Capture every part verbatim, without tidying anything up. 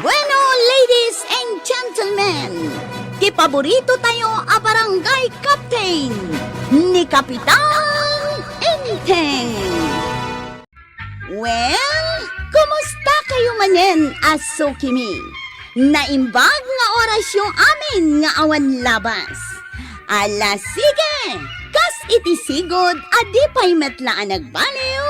Bueno, ladies and gentlemen, ti paborito tayo a barangay captain, ni Kapitan Enteng. Well, kumusta kayo manen a sukimi? Naimbag nga orasyo amin nga awan labas. Ala, sige! Kas iti sigud a di pay met la a nagbaliw,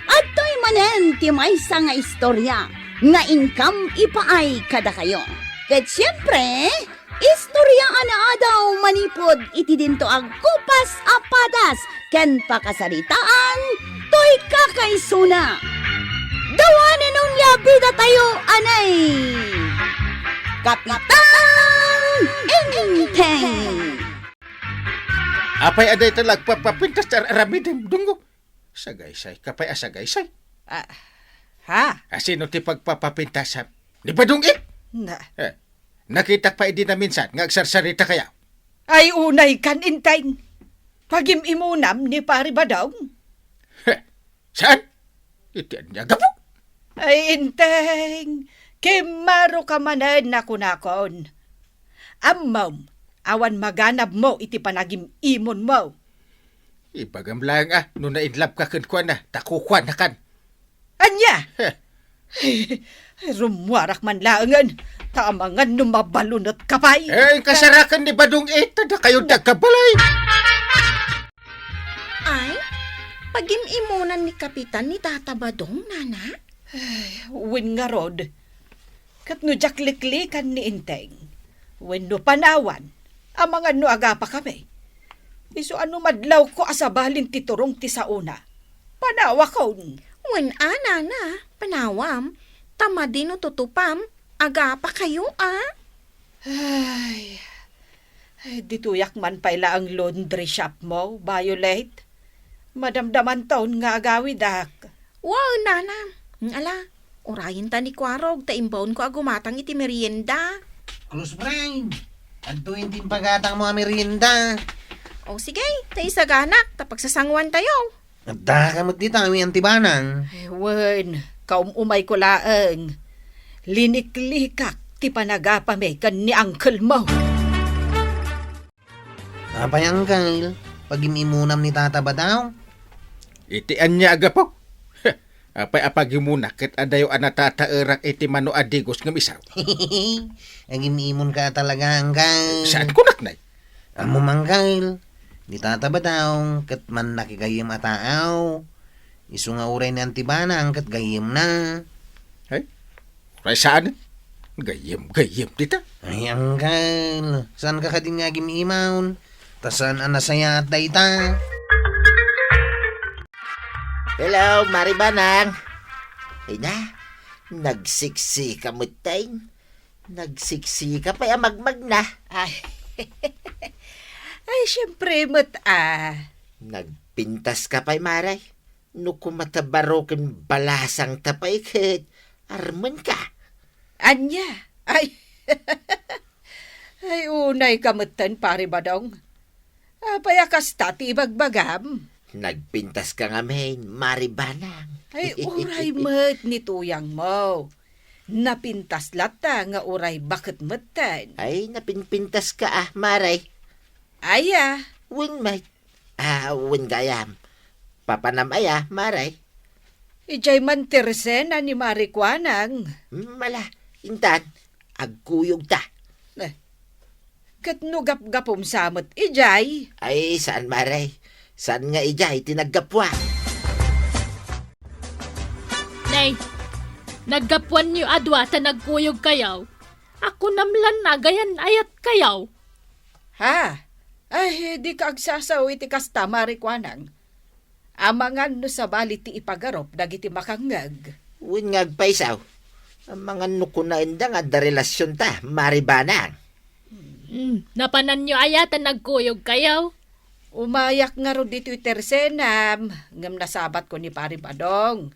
adtoy manen ti maysa nga istorya nga inkam ipaay kadakayo. Ket siempre, istorya a naadaw manipud iti dinto a gupas a padas ken pakasaritaan toy kakaisuna. Dawanen onia bidatayo, anay! Kapitan Enteng! Apay a dayta la agpapapintas ti ar-aramidem, Dunggo? Sagaysay ka pay a sagaysay. Ah, ha? A sino ti pagpapapintasam? Ni Badong It? Na. Eh, nakitak pay idi naminsan nga agsarsarita kaya. Ay, unay kan, Enteng. Pagim-imunam ni Pari Badong? Heh, saan? Iti ania gapu? Ay, Enteng, kimmaro ka manen a kunakon. Ammom, awan maganabmo iti panagim-imonmo. Ibagam laeng a no na-in love ka kenkuana, ta kukuanakan. Ania? Heh. Rummuarak man laengen, ta amangan no mabalunet ka pay. Eh, kasarakan ni Badong It, ta dakayo ti agkabalay. Ay, pagim-imunan ni Kapitan ni Tata Badong, nana? Ay, wen ngarud, ket no diak liklikan ni Enteng, wenno panawan, amangan no agapakami. Isu a no madlawko a sabalin ti turong ti saona, panawakon. Wen a, nana, panawam, ta madi no tutupam, agapakayo a. Ay, ay, ditoyak man pay laeng laundry shop mo, Violet. Madamdamanton nga agawidak. Wow, nana. Ala, urayenta ni Kuarog, ta imbaonko a gumatang iti merienda. Close friend, adtoyen ti impagatangmo a merienda. O sige, ta isaganak, ta pagsasanguantayo. Adda ka met dita, wen Auntie Banang? Ay, wen, kaum-umayko laeng. Liniklikak ti panagapami ken ni uncle mo. Apay, uncle, pagim-imunam ni Tata Badong? Iti ania a gapu? Apay a pagimuna ket adayo a natataerak iti mano a digos ngem isaw? Agim-imonka talaga, uncle. Saan kunak, nay? Ammom, uncle, ni Tata Badong ket mannakigayyem a taaw. Isu nga uray ni Auntie Banang ket gayyemna. Ay, uray saan? Gayyem, gayyem dita. Ay, uncle, saanka kadin nga agim-imaw? Ta saan a nasayaat dayta? Hello, Mari Banang. Ay na, nagsiksika metten. Nagsiksika pay a magmagna. Ay. Ay, siempre met a. Nagpintas ka pay, Mare. No kumata baro ken balasang ta pay ket armen ka. Ania? Ay. Ay, unay ka metten, Pare Badong. Apay a kasta ti ibagbagam? Nagpintas ka ngamin, Mari Banang. Ay, uray met ni tuyang mo. Napintas latta nga uray baket metten. Ay, napinpintas ka, ah, Mare. Aya? Wen met. Ah, wen gayam. Papanam aya, Mare? Idiay man ti resena ni Mari Kuanang. Hmm, ala, intan, agkuyog ta. Eh, ket no gapgapum sa met idiay? Ay, saan, Mare. Saan nga idiay ti naggapuan? Nay, naggapuanyo a dua ta nagkuyog kayo. Ako namlan nagayan ayat kayo. Ha? Ay, di ka agsasao iti kasta, Mari Kuanang. Amangan no sabali ti ipagarup dagiti makangngeg. Wen nga agpayso. Amangan no kunaenda nga adda relasionta, Mari Banang. Hmm, napananyo aya ta nagkuyog kayo? Umayak ngarud ditoy tersenam, ngem nasabatko ni Pari Badong.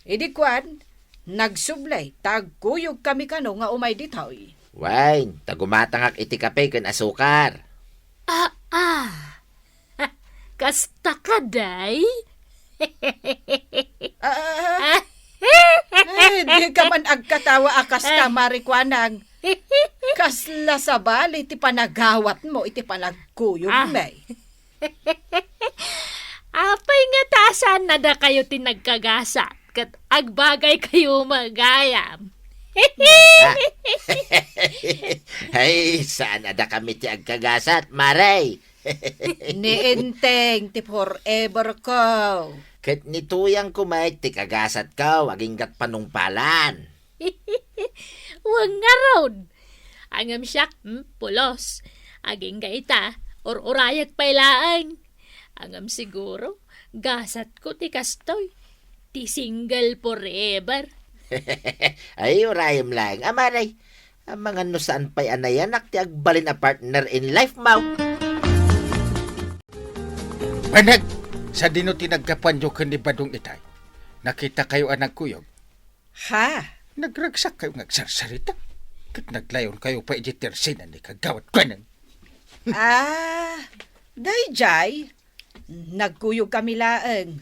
Idi kuan, nagsubli ta agkuyog kami kano nga umay ditoy. Wen, ta gumatangak iti kape ken asukar. Ah, ah. Kasta kadi? Ah, ah, ah. Ay, Dika man agkatawa a kasta, Mare Kuanang. Kasla sabali ti panagawatmo iti panagkuyogmi. Apay nga ta saan a dakayo ti nagkagasat ket agbagaykayo met gayam? Ay, saan a dakami ti agkagasat, Mare? Ni Enteng ti forever ko. Ket ni Tuyang koma ti kagasatko, aginggat panungpalan. Wen ngarud. Ngem siak, hmm, pulos. Agingga ita, ur-urayek pay laeng. Ngem siguro, gasatko ti kastoy. Ti single forever. Ay, urayem laeng, a Mare. Amangan no saan pay a nayanak ti agbalin a partner in life mo. Banag! Sadino ti naggapuanyo ken ni Badong itay? Nakitakayo a nagkuyog? Ha? Nagragsak kayo nga agsarsarita. Ket naglayon kayo pa iti tersina ni Kagawad Kuanang. Ah, dayjay, nagkuyog kami laeng.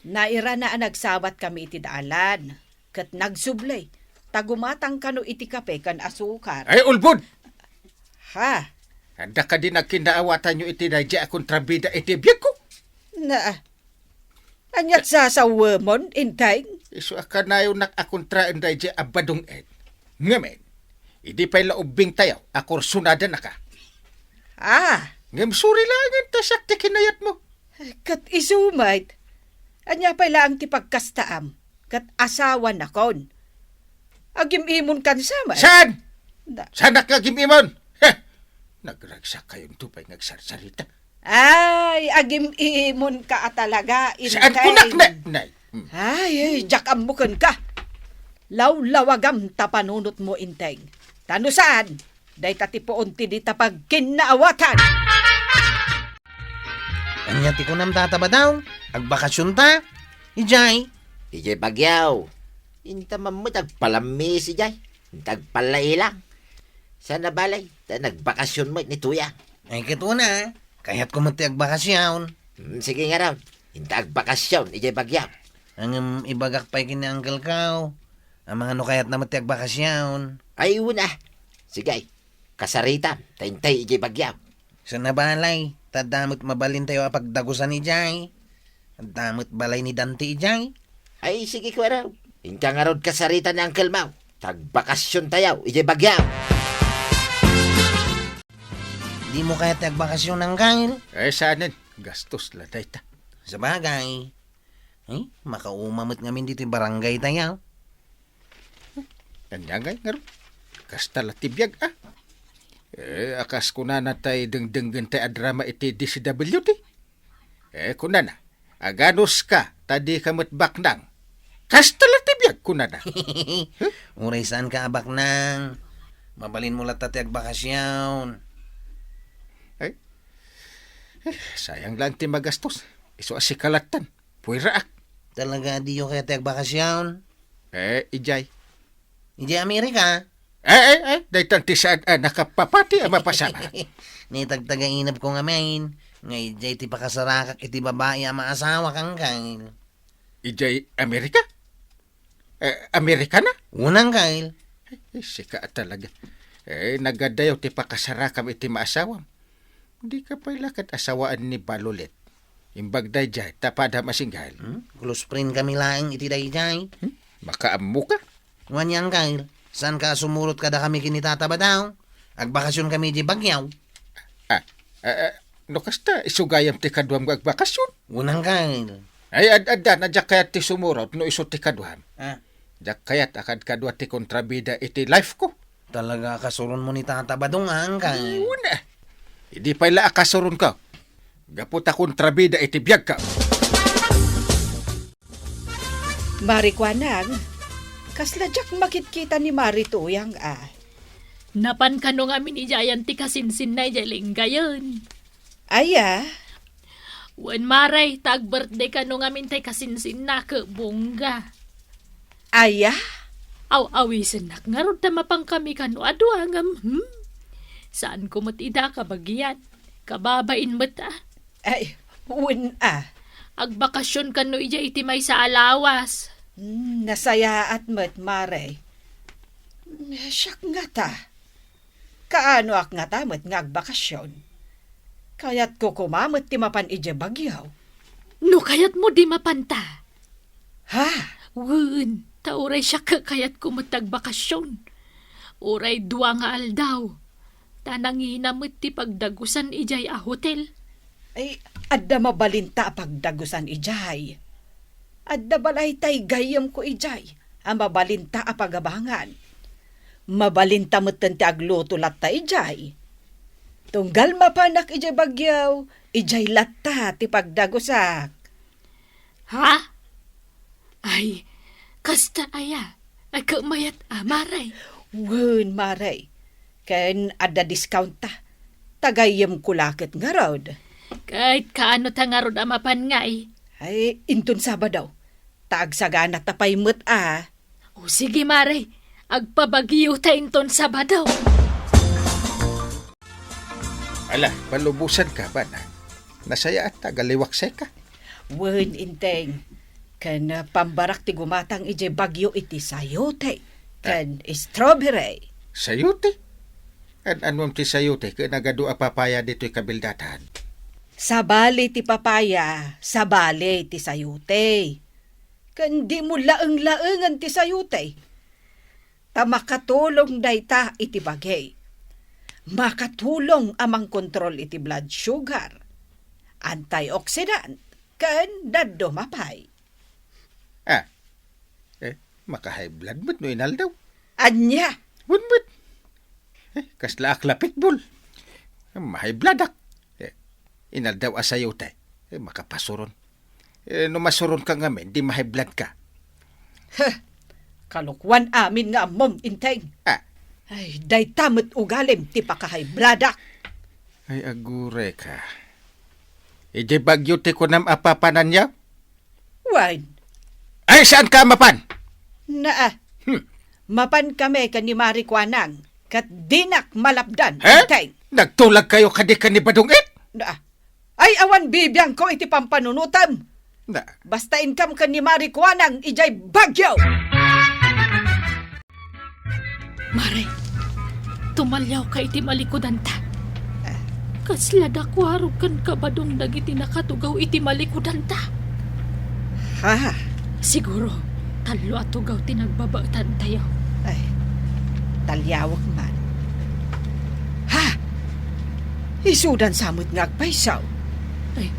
Nairana a nagsawat kami iti dalan, ket nagsubli, ta gumatang kano iti kape ken asukar. Ay, ulbod! Ha? Adda kadi nagkinnaawatanyo iti dayjay a kontrabida iti biagko? Na, aniat sasawemon, Enteng? Isu a kanayonak a kontraen dayjay a Badong-et. Ngamin, idi pay la ubbingtayo a kursonadanaka. Ah. Ngem suri laengen ta siak ti kinayatmo. Ket isu met, ania pay laeng ti pagkastaam? Ket asawanakon. Agim-imonkan sa met? Saan? Da- Saanak nga agim-imon? Heh! Nagragsak kayonto pay nga agsarsarita. Ay, agim-imonka a talaga, Saan Enteng. Kunak na, nay? Hmm. Ay, ay, diak ammo kenka. Lawlawagam ta panunotmo, Enteng. Ta no saan, dayta ti puon ti dita pagkinnaawatan. Ania ti kunam, Tata Badong? Agbakasionta? Idiay? Idiay Baguio. Inta man met agpalammis idiay. Inta agpallailang. Saan a balay, ta nagbakasion met ni Tuyang. Ay, ket una, kayatko met ti agbakasion. Hmm, sige ngarud. Inta agbakasion idiay Baguio. Ngem ibagak pay ken ni Uncle-ko. Amangan no kayatna met ti agbakasion. Ay, una. Sige. Kasaritam, ta intay idiay Baguio. Saan a balay, ta adda met mabalintayo a pagdagusan idiay. Adda met balay ni Dante idiay. Ay, sige, kuwaraw. Inka ngarud kasarita ni Uncle Mau. Tagbakasiontayo idiay Baguio. Dimo kayat ti agbakasion, Uncle? Ay, saanen. Gastos la dayta. Sabagay. Ay, makauma met ngamin ditoy barangay tayo. Ania ngay ngarud? Kasta la ti biag, a. Eh, a kas kunana tay dengdenggen tay a drama iti D C W T. Eh, kunana, "Aganuska, ta dika met baknang." Kasta la ti biag, kunana. Uray saanka a baknang. Mabalinmo latta ti agbakasion. Ay. Eh, sayang lang ti magastos. Isu a sika lattan. Puweraak. Talaga, diyo kayat ti agbakasion? Eh, idiay. Idiay Amerika? Eh, eh, eh, daytan ti saan a nakapapati a mapasama. Ni tagtagainepko ngamin, nga idiay ti pakasarakak iti babai a maasawak, Uncle. Idiay Amerika? Eh, Amerikana? Wen, Uncle. Eh, sika talaga. Eh, nagadayo ti pakasarakam iti maasawam. Dika pay la ket asawaan ni Balulet. Imbag daydiay, ta padam a single. Hmm? Close friend kami laeng iti daydiay. Hmm? Makaammoka? Wen, Uncle, saanka a sumurot kadakami ken ni Tata Badong? Agbakasion kami idiay Baguio. Ah, ah, ah, no kasta, isu gayam ti kaduam nga agbakasion? Wen, Uncle. Ay, ad-adda, na diak kayat ti sumurot no isu ti kaduam. Ah. Diak kayat a kadkadua ti kontrabida iti life ko. Talaga a kasuronmo ni Tata Badong, Uncle? Wen, eh. Idi pay la a kasuronko. Gapu ta kontrabida iti biagko. Mare Kuanang, kasla diak makitkita ni Mare Tuyang, a. Napan kano ngamin idiayan ti kasinsinna idiay linggayen. Aya? Wen, Mare, ta ag-birthday kano ngamin tay kasinsinna ket bongga. Aya? Aw-awisennak ngarud ta mapankami kano a dua ngem, hmm? Saanko met ida a kabagian. Kababain met, a. Ay, wen, a. Agbakasion kano idiay iti maysa a lawas. Mm, nasayaat met, Mare. Siak ngata. Kaanoak ngata met nga agbakasyon? Kayatko koma met ti mapan idiay Baguio. No kayatmo, di mapanta. Ha? Wen, ta uray siak kayatko met ti agbakasyon. Uray dua nga aldaw. Ta nangina met ti pagdagusan idiay a hotel. Ay, adda mabalinta a pagdagusan idiay. Adda balayta gayyemko idiay a mabalinta a pagabangan. Mabalinta metten ti agluto latta idiay. Tunggal mapanak idiay Baguio, idiay latta ti pagdagusak. Ha? Ay, kasta aya? Ay, ket mayat a, Mare. Wen, Mare. Ken adda discount ta. Ta gayyemko la ket ngarud. Ket kaano ta ngarud a mapan ngay? Ay, inton Sabado. Ta agsagana ta pay met a. O sige, Mare. Agpa-Baguio ta inton Sabado. Ala, palubosan ka, Banang. Nasayaat ta agaliwaksay ka. Wen, Enteng. Ken, ah, pambarak ti gumatang idiay Baguio iti sayote ken strawberry. Sayote? An-anuam ti sayote ken nagadu a papaya ditoy kabildatan? Sabali ti papaya, sabali ti sayote. Ken dimo laeng-laengen ti sayote. Ta makatulong dayta iti bagi. Makatulong a mangkontrol iti blood sugar, antioxidant, ken dadduma pay. Ah, eh, maka-high blood met no inaldaw. Ania? Wen met. Eh, kasla ak la pitbull. Ma-high blood ak. Eh, inaldaw a sayote. Eh, makapasuron. Eh, no masuron ka ngamin, di ma-high blood ka. Heh, kalokuan amin nga ammom, Enteng. Ah. Ay, dayta met ugalim ti paka-high blood ak. Ay, aguray ka. Idiay Baguio ti kunam a papananyo? Wen. Ay, saan ka mapan? Naa. Hmm. Mapan kami ken ni Mari Kuanang, ket dinak malapdan, He? Enteng. Nagtulag kayo kadi ken ni Badong It? Naa. Ay, awan bibiangko iti pampanunotem. Na. Basta inkam ken ni Mari Kuanang idiay Baguio. Mare, tumaliawka iti malikudanta. Ah. Kasla da Kuarog ken Kabadong dagiti nakatugaw iti malikudanta. Ha? Siguro, tallo a tugaw ti nagbabaetantayo. Ay, taliawek man. Ha? Isudan sa met nga agpayso. Ay,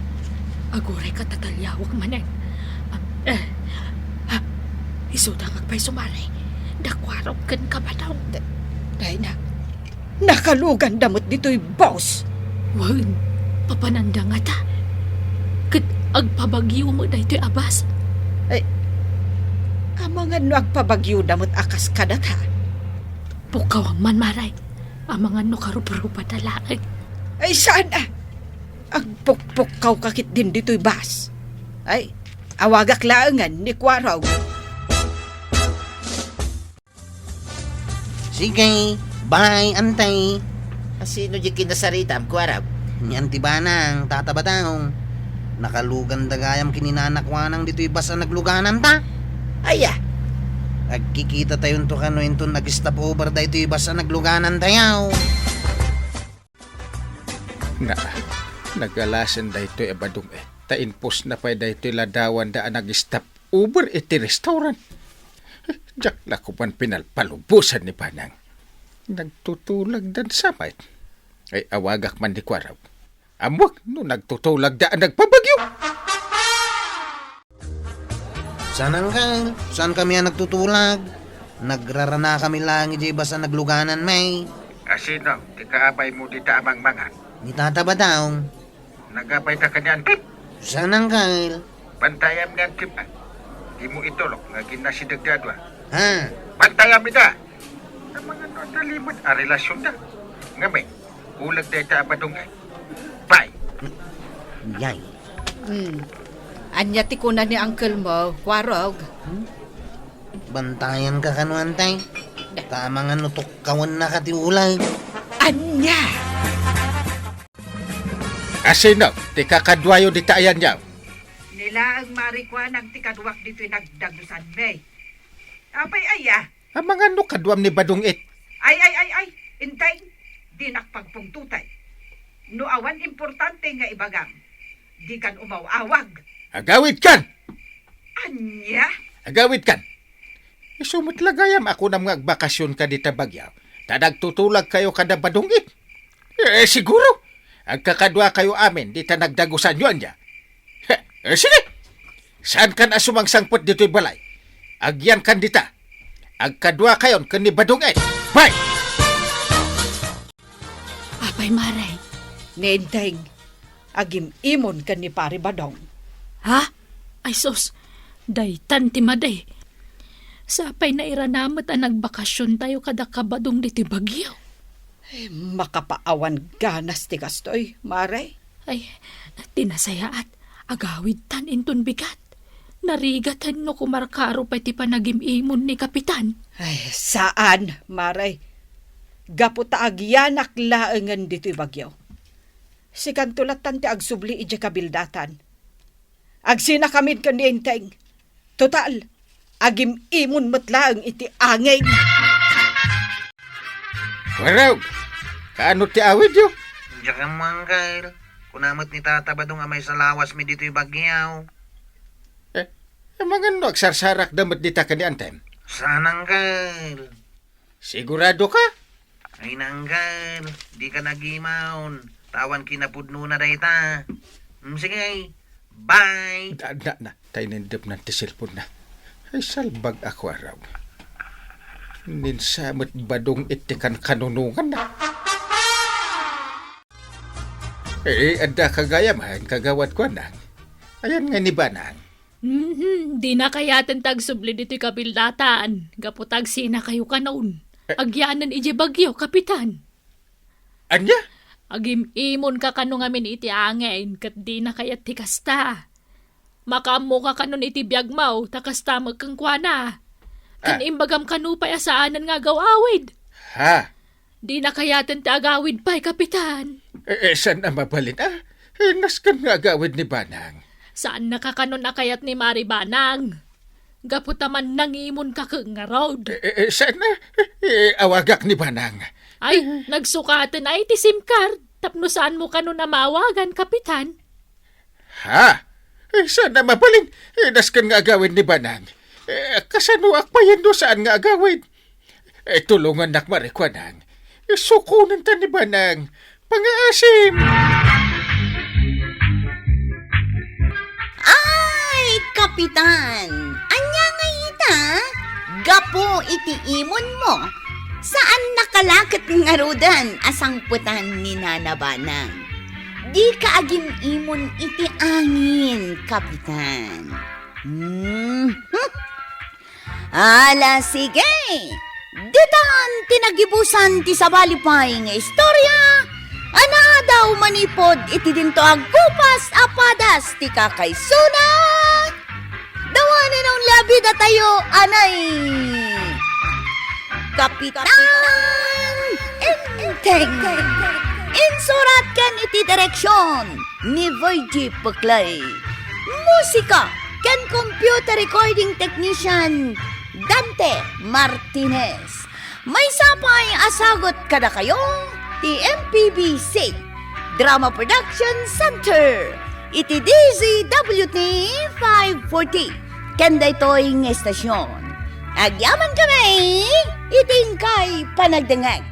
aguray ka ta taliawek manen. Ah, eh, ha? Isuda nga agpayso, Mare. Da Kuarog ken Kabadong. Da-, dayna. Nakaluganda met ditoy bus. Wen, papananda ngata. Ket agpa-Baguio met daytoy a bus. Ay, amangan no agpa-Baguioda met a kas kadata. Pukkawam man, Mare. Amangan no karuprupada laeng. Ay, saan a? Agpukpukkawka ketdin ditoy bus. Ay, awagak laengen ni Kuarog. Sige, bye, Antay. A, sino di kinasaritam, Kuarog? Ni Anti Banang, Tata Badong. Nakaluganda gayam ken ni Nana Kuanang ditoy bus a naglugananta. Aya? Agkikita tayonto kano inton nag-stop over daytoy bus a nagluganantayo. Na, nagalasen daytoy a Badong It, ta impusna pay daytoy ladawanda a nag-stop over iti restaurant. Diak la koman pinalpalubosan ni Banang. Nagtutulagdan sa met. Ay, awagak man ni Kuarog. Ammoak no nagtutulagda a nagpa-Baguio. Saan, Uncle? Saan kami a nagtutulag? Nagraranakami laeng idiay bus a naglugananmi. A, sino ti kaabaymo dita a mangmangan? Ni Tata Badong. Nagabay ta ken ni Antip? Saan, Uncle? Bantayam ni Antip, a. Dimo itulok nga aginasideg ti a dua. Ha? Bantayam ida! Amangan no adda limed a relasionda. Ngamin, ulag dayta a Badong It. Bye! Yay. Hmm. Ania ti kuna ni uncle mo, Kuarog? Hmm? Bantayanka kano, Antay. Da. Ta amangan no tukkawennaka ti ulag. Ania? A, sino ti kakaduayo dita a yaniaw? Ni Laeng marikuanang ti kaduak ditoy nagdagusanmi. Apay aya? Amangan no kaduam ni Badong It. Ay, ay, ay, ay, Enteng, dinak pagpungtotay. No awan importante nga ibagam, dikan umaw-awag. Agawidkan! Ania? Agawidkan! Isu met la gayam a kunam nga agbakasionka dita Baguio, ta nagtutulagkayo kada Badong It. Eh, siguro, agkakaduakayo amin dita nagdagusanyo, ania? He, eh, sige! Saankan a sumangsangpet ditoy balay. Agyankan dita. Agkaduakayon ken ni Badong It. Bye! Apay, Mare? Ni Enteng, agim-imon ken ni Pari Badong. Ha? Ay sus, daytan ti madi. Sapay nairana met a nagbakasiontayo kada Kabadong ditoy Baguio. Ay, makapaawan ganas ti kastoy, Mare. Ay, ti nasayaat, agawidtan inton bigat. Narigaten no kumarkaro pay ti panagim-imon ni Kapitan. Ay, saan, Mare. Gapu ta agyanak laengen ditoy Baguio. Sikanto lattan ti agsubli idiay kabildatan. Agsinakamin ken ni Enteng. Total, agim-imon met laeng iti angin. Warog, kaano ti awidyo? Diak ammo, Angkel. Kuna met ni Tata Badong a maisalawas mi ditoy Baguio. Eh, amangan no agsarsarakda met dita ken ni Enteng? Saan, Angkel. Sigurado ka? Ay, Angkel, dika agimon. Awan kinapudnona dayta. Mm, sige, bye. Na, na, na, ta inindepnan ti cellphone na. Ay, salbag ako, araw. Ninsa met Badong It ti kankanunonganna. Eh, adda ka gayam, ay, kagawad ko, anang. Ayan nga ni Banang. Mhm, dina kayaten ti agsubli ditoy kabildatan, gapu ta agsinakayo kanon. Eh. Agyanan idiay Baguio, Kapitan. Ania? Agim-imonka kano ngamin iti angin, ket dina kayat ti kasta. Makaammoka kanon iti biagmo, ta kasta met kenkuana. Ken Ah. imbagam kano pay a saanen nga agaw-awid. Ha? Dina kayaten ti agawid pay, Kapitan. Eh, eh, saan a mabalin, ah? Eh, nasken nga agawid ni Banang. Saannaka kanon a kayat ni Mari Banang. Gapu ta mannangimonka ket ngarud. Eh, eh, eh, saan a? Eh, awagak ni Banang. Ay, Eh. nagsukaten ay ti SIM card tapno saanmo kanon a maawagan, Kapitan. Ha? Eh, saan a mabalin? Eh, nasken nga agawid ni Banang. Eh, kasanoak pay no saan nga agawid? Eh, tulongannak, Mari Banang. Eh, sukonenta ni Banang. Pangaasim! Ay, Kapitan! Ania ngay ita? Gapu iti imonmo, saannaka la ket ngaruden a sangpetan ni Nana Banang. Dika agim-imon iti angin, Kapitan. Mhm. Ala, sige. Ditan ti nagibusan ti sabali pay nga istorya a naadaw manipud iti dinto a gupas a padas ti kakaisuna. Dawanen a unli a bidatayo, anay. Kapitan Enteng. Insurat ken iti direksion ni Virgie Puclay. Musika ken computer recording technician Dante Martinez. Maysa pay a sagut kadakayo ti M P B C Drama Production Center iti D Z W T five forty ken daytoy nga estasyon. Agyamankami iti inkay panagdengngeg.